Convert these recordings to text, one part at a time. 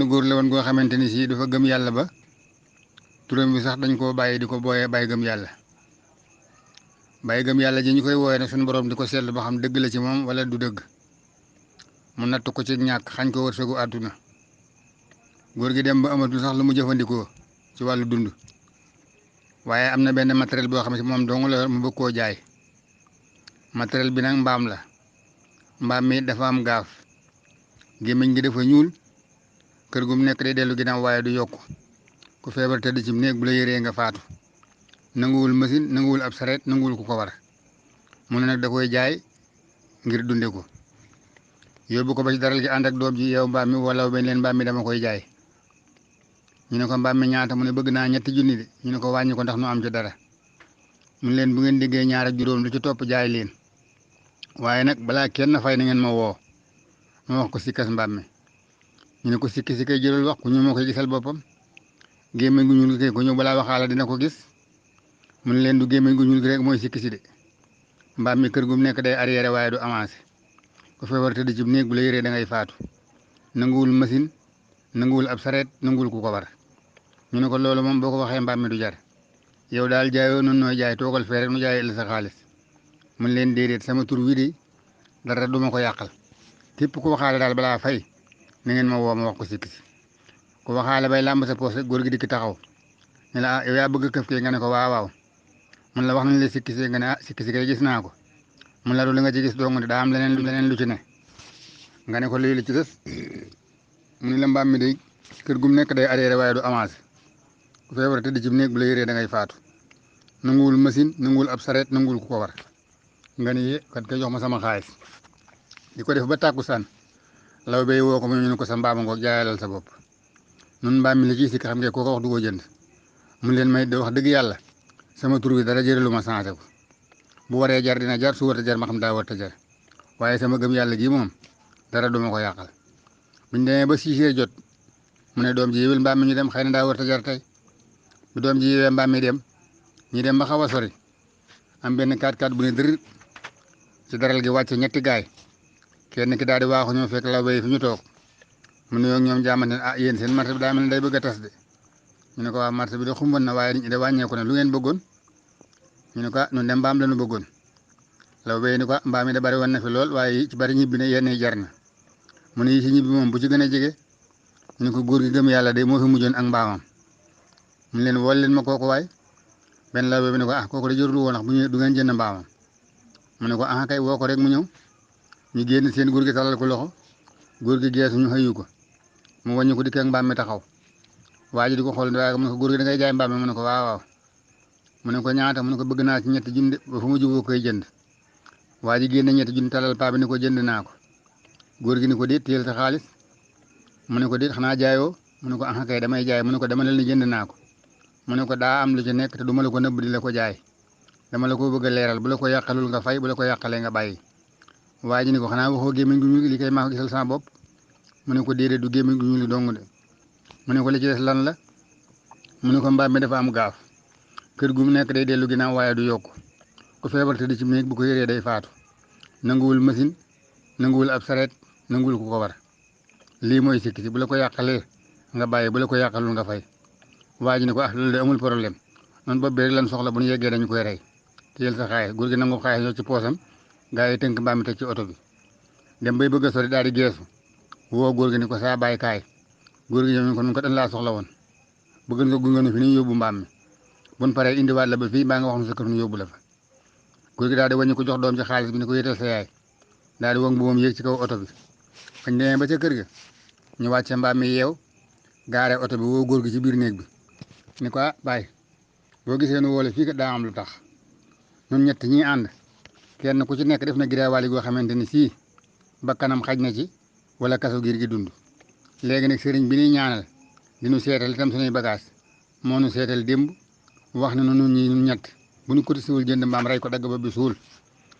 góor la woon goo xamante ni si dafa gëm yàlla ba turam bi sax dañ koo bàyyi di ko booyee bàyyi gëm yàlla bàyyi gëm yàlla ji ñu koy wooyee nag suñu borom di ko seetlu ba xam dëgg la ci moom wala du dëgg mu natt ko ci ñàkk xañ ko wërsëgu àdduna góor gi dem ba amatul sax lu mu jëfandikoo ci wàllu dund waaye am na benn matériel boo xam ne moom dong la mu bëgg koo jaay matériel bi nag mbaam la mbaam mi dafa am gaaf gémmiñ gi dafa ñuul kër gu mu nekk day dellu ginnaaw waaye du yokku ku feebar tëdd ci néeg bu la yëree nga faatu nanguwul machine nanguwul ab sareet nanguwul ku ko war mu ne nag da koy jaay ngir dunde ko yóbbu ko ba ci daral gi ànd ak doom ji yow mbaam mi wala bañ leen mbaam mi dama koy jaay ñu ne ko mbaam mi ñaata mu ne bëgg naa 3 junni de ñu ne ko wàññi ko ndax nu am ci dara mu ne leen bu ngeen diggee 2 ak juróom lu ci topp jaay leen waaye nag balaa kenn fay na ngeen ma woo ma wax ko sikkas mbaam mi ñu ne ko sikki si kay jëlal wax ku ñu moo koy gisal boppam gémmiñ gu ñuul gi ko ñëw balaa waxaala dina ko gis mu ne leen du gémmiñ gu ñuul gi rek mooy sikki si de mbaam mi kër gu mu nekk day arrière waaye du avancé ku feebar tëdd ci néeg bu la yëree da ngay faatu nanguwul machine nanguwul ab sareet nanguwul ku ko war ñu ne ko loolu moom boo ko waxee mbaam mi du jar yow daal jaayoo noonu nooy jaay toogal fee rek nu jaay la sa xaalis mun leen déedéet sama tur wi di dara du ma ko yàqal képp ku waxaale daal balaa fay na ngeen ma woo ma wax ko sikki si ku waxaale bay làmb sa poos rek góor gi dikk taxaw ne la ah yow yaa bëgg këf kee nga ne ko waaw waaw mun la wax nañ la sikki si nga ne ah sikki si kay gis naa ko mun la du li nga ci gis dong de daa am leneen lu ci ne nga ne ko lii li ci des mu ne la mbaam mi day kër gu mu nekk day arrière waaye du avancé ku feebar tëdd ci néeg bu la yëree da ngay faatu nanguwul machine nanguwul ab sareet nanguwul ku ko war nga ne kat koy jox ma sama xaalis di ko def ba tàkkusaan law bay woo ko mu ñu ne ko sa mbaama ngoog jaayalal sa bopp nun mbaam mi li ciy sikk xam ngeen koo ko wax du ko jënd mun leen may de wax dëgg yàlla sama tur bi dara jëralu ma changé ko bu waree jar dina jar su warta jar ma xam daa warta jar waaye sama gëm yàlla gi moom dara duma ko yàqal buñ demee ba 6 heures jot mu ne doom ji yéwél mbaam mi ñu dem xëy na daa warta jar tey bu doom ji yéwee mbaam mi dem ñu dem ba xaw a sori am benn 4x4 bu ne dër ci daral gi wàcce 2 gaay kenn ki daal di waaxu ñoo fekk law bay fi ñu toog mu nuyoo ñoom jaamante ne ah yéen seen marché bi daa mel ne day bëgg a tas de ñu ne ko waa marché bi de xumboon na waaye nit ñi de wàññeeku ne lu ngeen bëggoon ñu ne ko ah ñun de mbaam la ñu bëggoon law bay ni ko mbaam yi da bari woon na fi lool waaye yi ci bari ñibbi ne yenn yi jar na mu ne yi ci ñibbi moom bu ci gën a jege ñu ne ko góor gi gëm yàlla de moo fi mujjoon ak mbaamam mu leen wol leen ma kooku waay benn law bi ne ko ah kooku de jërul woon ndax bu ñu du ngeen jënd mbaamam mu ne ko ah kay woo ko rek mu ñëw ñu génn seen góor gi talal ko loxo góor gi geesu ñu xëyu ko mu wàññi ko dikk ak mbaam mi taxaw waa ji di ko xool waaye mu ne ko góor gi da ngay jaay mbaam mi mu ne ko waaw waaw mu ne ko ñaata mu ne ko bëgg naa ci 3 junni ba fu mu juboo koy jënd waa ji génn 3 junni talal paa bi ni ko jënd naa ko góor gi ni ko déet téyel sa xaalis mu ne ko déet xanaa jaayoo mu ne ko ah kay damay jaay mu ne ko dama leen ni jënd naa ko mu ne ko daa am lu ci nekk te du ma la ko nëbb di la ko jaay dama la ko bëgg a leeral bu la ko yàqalul nga fay bu la ko yàqalee nga bàyyi waa ji ni ko xanaa waxoo gémmiñ gu ñuul li kay maa ko gisal sama bopp mu ne ko déedéet du gémmiñ gu ñuul dong de mu ne ko li ci des lan la mu ne ko mbaam mi dafa am gaaf kër gu mu nekk day dellu ginnaaw waaye du yokku ku feebar te di ci néeg bu ko yëree day faatu nanguwul machine nanguwul ab sareet nanguwul ku ko war lii mooy sikki si bu la ko yàqalee nga bàyyi bu la ko yàqalul nga fay waa ji ne ko ah loolu de amul problème noonu bopp bi rek lan soxla bu ñu yeggee dañu koy rey téyel sa xaalis góor gi nangu xaalis ñoo ci poosam gaa yi tënk mbaam mi teg ci oto bi dem bay bëgg a sori daal di geesu woo góor gi ni ko saa bàyyi kaay góor gi ñëw ñu ko nun ko dañ laa soxla woon bëgg nga gunge nu fi ni yóbbu mbaam mi buñ paree indiwaat la ba fii mbaa nga wax nu sa kër nu yóbbu la fa góor gi daal di wàññi ko jox doom ci xaalis bi ni ko yéetal sa yaay daal di wong bu moom yéeg ci kaw oto bi fañ demee ba ca kër ga ñu wàcce mbaam mi yeew gaare oto bi woo góor gi ci biir néeg bi ni ko ah bàyyi boo gisee nu woole fii kat daa am lu tax ñun ñett ñi ànd kenn ku ci nekk def na giraawaali goo xamante ni sii bakkanam xaj na ci wala kaso giir gi dund léegi nag sëriñ bi ñuy ñaanal di nu seetal itam suñuy bagage moo nu seetal démb wax na nun ñi ñun ñett bu ñu cotisewul jënd mbaam rey ko dagg ba bi suul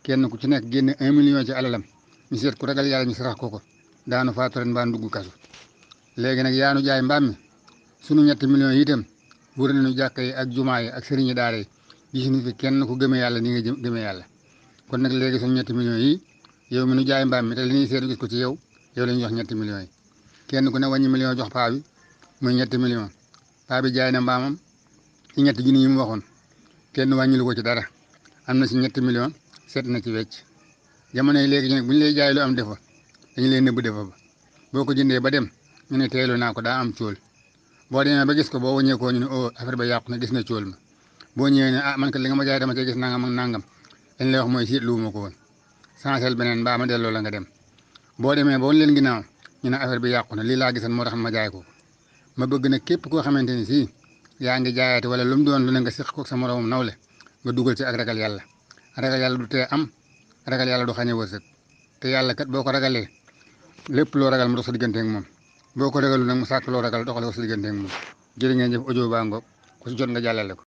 kenn ku ci nekk génne 1 million ci alalam ñu seet ku ragal yàlla ñu sarax ko daanu faatu ren mbaa dugg kaso léegi nag yaanu jaay mbaam mi sunu 7 millions yi itam wër nañu jàkka yi ak jumaa yi ak sëriñi daara yi gisuñu fi kenn ku gëmee yàlla ni nga gëmee yàlla kon nag léegi suñu 7 millions yi yow mi nu jaay mbaam mi te li ñuy seetu gis ko ci yow la ñuy jox 7 millions yi kenn ku ne wàññi million jox paa bi muy ñetti million paa bi jaay na mbaamam ci ñetti junni yi mu waxoon kenn wàññilu ko ci dara am na si ñetti million seet na ci wecc jamono yi léegi nag bu ñu lay jaay lu am defa dañu leen nëbb defa ba boo ko jëndee ba dem ñu ne teelu naa ko daa am cóol boo demee ba gis ko boo wëññeekoo ñu ne oh affaire ba yàqu na gis na cóol ma boo ñëwee ne ah man kat li nga ma jaay dama cee gis nangam ak nangam dañ lay wax mooy siitluwuma ko woon sansel beneen mbaa ma delloo la nga dem boo demee ba woon leen ginnaaw ñu ne affaire bi yàqu na lii laa gisan moo tax ma jaay ko ma bëgg nag képp koo xamante ni sii yaa ngi jaayaate wala lu mu doon lu ne nga séq ko sa moroomam nawle nga dugal ci ak ragal yàlla du tee am ragal yàlla du xañe wërsëg te yàlla kat boo ko ragalee lépp loo ragal mu dox sa digganteeg moom boo ko ragalu nag mu sàkk loo ragal doxale ko sa digganteeg moom jërë ngeen jëf audio baa ngoog ku si jot nga jàllale ko